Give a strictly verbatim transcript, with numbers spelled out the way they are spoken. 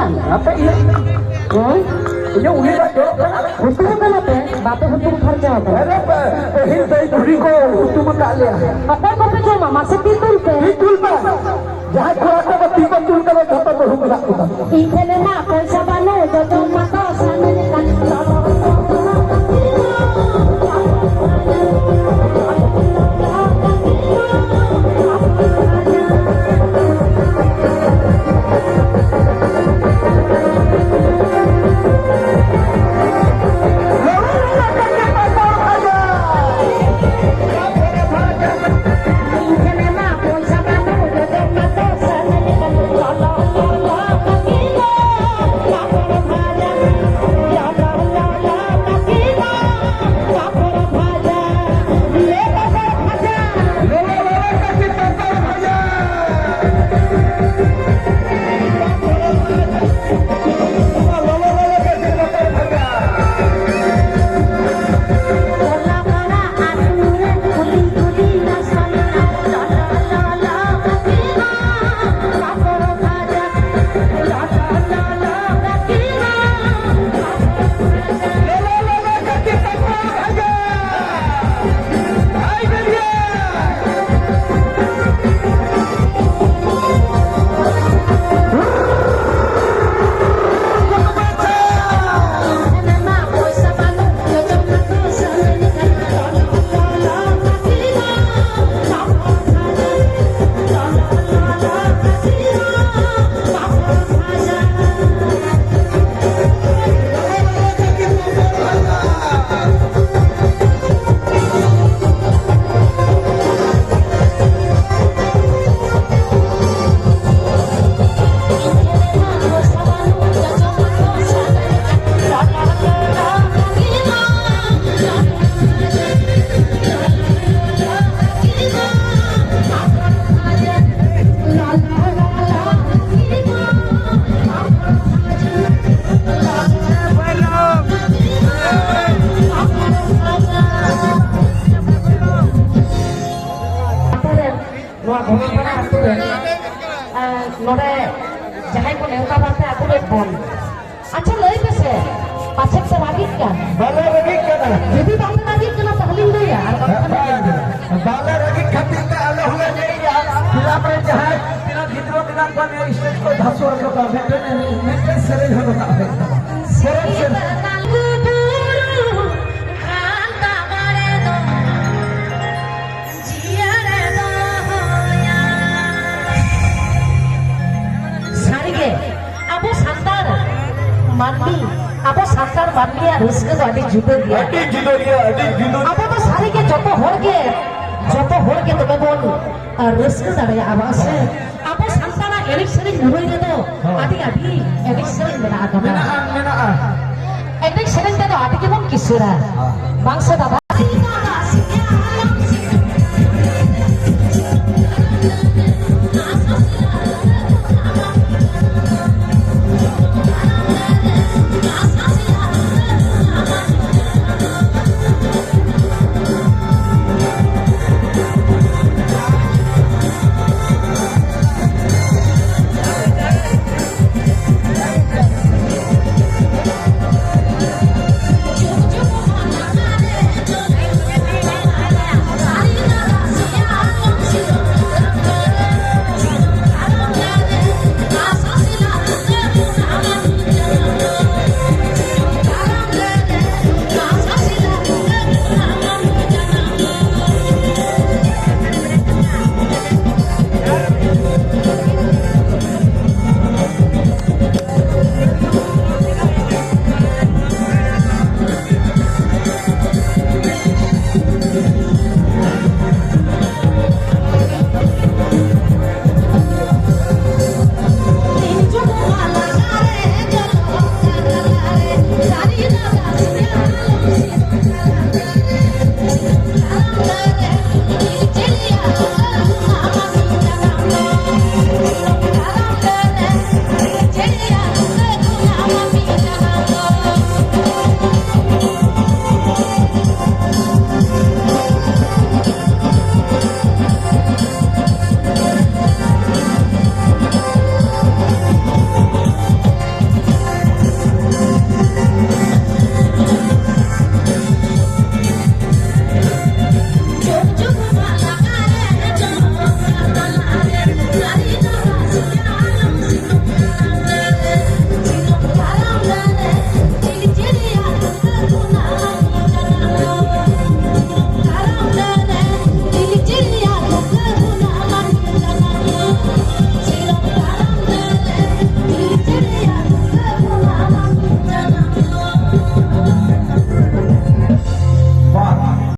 ᱟᱯᱮ ᱤᱭᱟᱹ, ᱦᱮᱸ? ᱤᱭᱟᱹ ᱩᱞᱤ ᱫᱟᱜ ᱡᱚᱨᱚᱜ ᱠᱟᱱᱟ᱾ ᱦᱩᱛᱩᱢ ᱠᱟᱱᱟ ᱯᱮ, ᱵᱟᱯᱮ ᱦᱩᱛᱩᱢ ᱯᱷᱟᱨᱪᱟ ᱟᱠᱟᱱᱟ᱾ ᱟᱨᱮ ᱵᱟ, ᱯᱟᱹᱦᱤᱞ ᱫᱟᱹᱭ ᱵᱩᱰᱷᱤ ᱠᱚ ᱦᱩᱛᱩᱢ ᱟᱠᱟᱫ ᱞᱮᱭᱟ᱾ ᱚᱠᱚᱭ ᱠᱚᱯᱮ ᱡᱚᱢᱟ? ᱢᱟᱥᱮ ᱛᱤ ᱛᱩᱞ ᱯᱮ᱾ ᱛᱤ ᱛᱩᱞ ᱢᱮ᱾ ᱡᱟᱦᱟᱸᱭ ᱠᱚᱲᱟ ᱠᱚ ᱛᱤ ᱠᱚ ᱛᱩᱞ ᱠᱟᱫᱟ, ᱡᱷᱚᱛᱚ ᱵᱟᱹᱦᱩ ᱢᱮᱱᱟᱜ ᱠᱚ ᱛᱟᱠᱚᱣᱟ᱾ ᱤᱧ ᱴᱷᱮᱱ ᱢᱟ ᱯᱚᱭᱥᱟ ᱵᱟᱹᱱᱩᱜ, ᱡᱚᱡᱚᱢ ᱢᱟᱛᱚ ᱥᱟᱱᱟᱧ ᱠᱟᱱᱟ᱾ ᱟᱛᱳ ᱨᱮᱱ, ᱱᱚᱣᱟ ᱵᱷᱚᱜᱚᱵᱟᱱᱟ ᱟᱛᱳ ᱨᱮᱱ, ᱮᱸ, ᱱᱚᱰᱮ ᱡᱟᱦᱟᱸᱭ ᱠᱚ ᱱᱮᱣᱛᱟ ᱵᱟᱨᱛᱮ ᱟᱹᱛᱩ ᱨᱮ ᱵᱚᱞ᱾ ᱟᱪᱪᱷᱟ, ᱞᱟᱹᱭ ᱯᱮᱥᱮ, ᱯᱟᱪᱮᱫ ᱯᱮ ᱨᱟᱹᱜᱤᱜ ᱠᱟᱱ? ᱵᱟᱞᱮ ᱨᱟᱹᱜᱤᱜ ᱠᱟᱱᱟ᱾ ᱡᱩᱫᱤ ᱵᱟᱯᱮ ᱨᱟᱹᱜᱤᱜ ᱠᱟᱱᱟ, ᱛᱟᱦᱞᱮᱧ ᱞᱟᱹᱭᱟ, ᱟᱨ ᱵᱟᱝᱠᱷᱟᱱ ᱵᱟᱝ, ᱵᱟᱞᱮ ᱨᱟᱹᱜᱤᱜ ᱠᱷᱟᱹᱛᱤᱨ ᱛᱮ ᱟᱞᱮ ᱦᱚᱸᱞᱮ ᱞᱟᱹᱭᱮᱜᱼᱟ, ᱠᱞᱟᱵᱽ ᱨᱮ ᱡᱟᱦᱟᱸᱭ ᱛᱤᱱᱟᱹᱜ ᱜᱤᱫᱽᱨᱟᱹ ᱢᱮᱱᱟᱜ ᱠᱚᱣᱟ, ᱱᱤᱭᱟᱹ ᱥᱴᱮᱡ ᱠᱚ ᱫᱷᱟᱥᱩ ᱨᱟᱠᱟᱵᱟ, ᱢᱤᱫᱴᱮᱱ, ᱢᱤᱫᱴᱮᱱ ᱥᱮᱨᱮᱧ ᱦᱚᱸ ᱨᱟᱠᱟᱵ ᱦᱩᱭᱩᱜ ᱛᱟᱢᱟ᱾ ᱥᱮᱨᱮᱧ, ᱥᱮᱨᱮᱧ᱾ ᱜᱷᱟᱱᱴᱟ ᱵᱟᱲᱮ ᱫᱚ ᱡᱤᱭᱟᱹᱲ ᱫᱚᱦᱚᱭᱟ᱾ ᱥᱟᱹᱨᱤᱜᱮ, ᱟᱵᱚ ᱥᱟᱱᱛᱟᱲ ᱢᱟᱹᱱᱢᱤ, ᱟᱵᱚ ᱥᱟᱱᱛᱟᱲ ᱢᱟᱹᱱᱢᱤᱭᱟᱜ ᱨᱟᱹᱥᱠᱟᱹ ᱫᱚ ᱟᱹᱰᱤ ᱡᱩᱫᱟᱹ ᱜᱮᱭᱟ᱾ ᱟᱹᱰᱤ ᱡᱩᱫᱟᱹ ᱜᱮᱭᱟ, ᱟᱹᱰᱤ ᱡᱩᱫᱟᱹ᱾ ᱟᱵᱚ ᱫᱚ ᱥᱟᱹᱨᱤᱜᱮ ᱡᱚᱛᱚ ᱦᱚᱲ ᱜᱮ, ᱡᱚᱛᱚ ᱦᱚᱲ ᱜᱮ ᱛᱚᱵᱮ ᱵᱚᱱ, ᱟᱨ ᱨᱟᱹᱥᱠᱟᱹ ᱫᱟᱲᱮᱭᱟᱜᱼᱟ, ᱵᱟᱝ ᱥᱮ? ᱟᱵᱚ ᱥᱟᱱᱛᱟᱲᱟᱜ ᱮᱱᱮᱡ ᱥᱮᱨᱮᱧ ᱢᱩᱨᱟᱹᱭ ᱨᱮᱫᱚ ᱦᱚᱸ᱾ ᱟᱹᱰᱤ ᱟᱹᱰᱤ ᱮᱱᱮᱡ ᱥᱮᱨᱮᱧ ᱢᱮᱱᱟᱜ ᱟᱠᱟᱫᱟ᱾ ᱢᱮᱱᱟᱜᱼᱟ, ᱢᱮᱱᱟᱜᱼᱟ᱾ ᱮᱱᱮᱡ ᱥᱮᱨᱮᱧ ᱛᱮᱫᱚ ᱟᱹᱰᱤ ᱜᱮᱵᱚᱱ ᱠᱤᱥᱟᱹᱬᱟ᱾ ᱦᱚᱸ᱾ ᱵᱟᱝ ᱥᱮ ᱫᱟᱫᱟ?